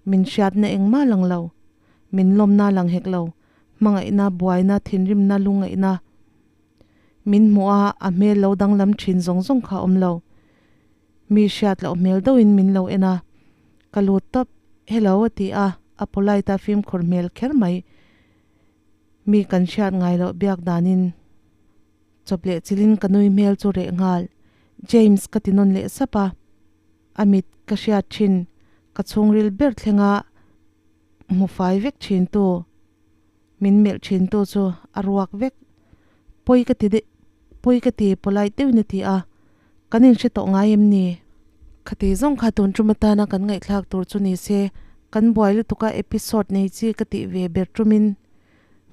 Min hriatna engmah lang lo. Min lawmna lang hek lo. Hmangaihna, buaina, thinrimna, lungngaihna. Min hmuh a, a hmel lo danglam thin zawng zawng kha a awm lo. Mi hriat loh hmel deuhin min lo en a. Ka lut tawp. Hello a ti a, a polite a fimkhur hmel kher mai. Mi kan hriat ngai loh biak danin chawp leh chilin ka nui hmel chu reh nghal. James ka ti nawn leh sap a, a mit ka hriat thin, ka chhungril ber thlenga hmu fai vek thin tu, min melh thin tu chu a ruak vek. Pawi ka ti deuh, pawi ka ti polite deuhin a ti a, kan inhre tawh ngai em ni? Khati zawng kha tun tum atana kan ngaihthlak tur chu ni se, kan buai lutuk a episode nei chi ka tih ve ber tumin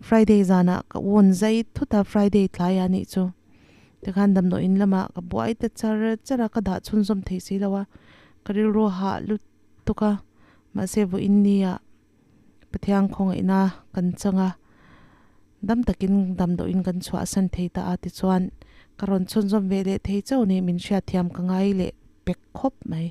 Friday zanah ka won zai thut a Friday tlai a nih chu. Tikhan damdawiin lamah ka buai ta char char a, ka dah chhunzawm thei si lo a, ka rilru hah lutuk a, mahse vawiin nia Pathian khawngaihna kan chang a, dam takin damdawiin kan chhuahsan thei ta a tichuan ka rawn chhunzawm ve leh thei chauh ni min hriatthiam ka ngai leh pek khawp mai.